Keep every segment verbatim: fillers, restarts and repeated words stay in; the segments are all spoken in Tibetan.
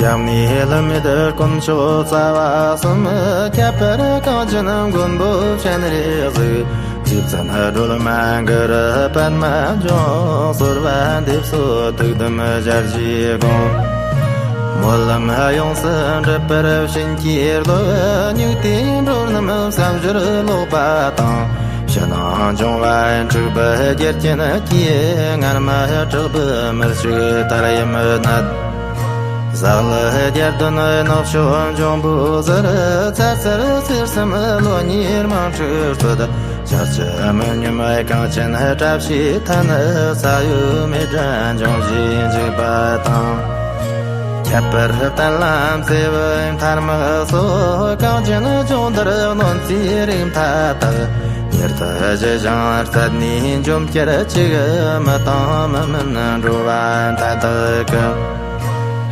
ཡང་ནས་བསླུ་མེད་དཀོན་མཆོག་རྩ་བ་གསུམ། ཁྱད་པར་གངས་ཅན་མགོན་པོ་སྤྱན་རས་གཟིགས། རྗེ་བཙུན་སྒྲོལ་མ་གུ་རུ་པདྨ་འབྱུང་། གསོལ་བ་འདེབས་སོ་ཐུགས་དམ་ཞལ་གྱིས་དགོངས། སྨོན་ལམ་ཡོངས་སུ་འགྲུབ་པར་བྱིན་གྱིས་རློབས། སྙིགས་དུས་འགྲོ་རྣམས་བསམ་སྦྱོར་ལོག་པ་དང་། ཕྱི་ནང་འབྱུང་བ་འཁྲུགས་པའི་རྒྱུ་རྐྱེན་གྱིས། སྔར་མ་དྲག་པོའི་མི་ཞིག་ལྟར་ཡུམ་ནད། ཟག་ལུས་བརྒྱད་བདུན་ནག་ཕྱོགས་འབྱུང་པོའི་ཟུར། ཚ་ཚར་ཚེར་གསུམ་ལོ་ཉེར་མང་འཁྲུགས་སོད། ཆར་ཆུ་མི་སྙོམས་གངས་ཅན་བཀྲ་ཤིས་མཐའ་ནི། ས་གཡོ་མེ་དགྲ་འབྱུང་བཞིན་འཇིགས་པ་དང་། ཁྱད་པར་བརྟན་ལམ་བརྩེ་བའི་མཐའ་དམག་སོགས། གངས་ཅན་ལྗོངས་འདིར་གནོད་འཚེའི་རིགས་མཐའ་དག། མྱུར་དུ་ཞི་ཞིང་སྩལ་ནས་འཇོམས་གྱུར་ཅིག། མི་དང་མི་མིན་འགྲོ་བ་མཐའ་དག་གི།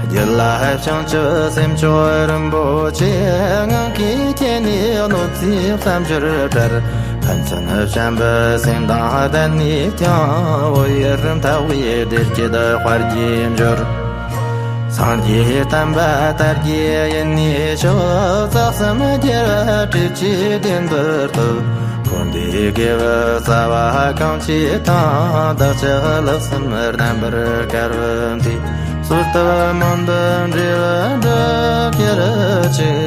རྒྱུད་ལ་བྱང་ཆུབ་སེམས་མཆོག་རིན་པོ་ཆེ། ངང་གིས་སྐྱེས་ནས་གནོད་འཚེའི་བསམ་སྦྱོར་བྲལ། ཕན་ཚུན་བྱམས་པའི་སེམས་དང་ལྡན་ནས་ཀྱང་། འོད་ཡུར་འཐག་པའི་བདེ་སྐྱིད་དཔལ་གྱིས་འབྱོར། སངས་རྒྱས་བསྟན་པ་དར་རྒྱས་ཡུན་གནས་ཤོག། རྩ་གསུམ་རྒྱལ་བ་སྲས་ཀྱི་བདེན་པར་ཐོབ། འཁོར་འདས་དགེ་བའི་རྩ་བ་གང་ཆེ་དང་། བདག་ཅག་ལྷག་བསམ་རྣམ་པར་དཀར་བའི་མཐུས། གསོལ་བཏབ་སྨོན་འདུན་འབྲས་བུ་འགྲུབ་གྱུར་ཅིག།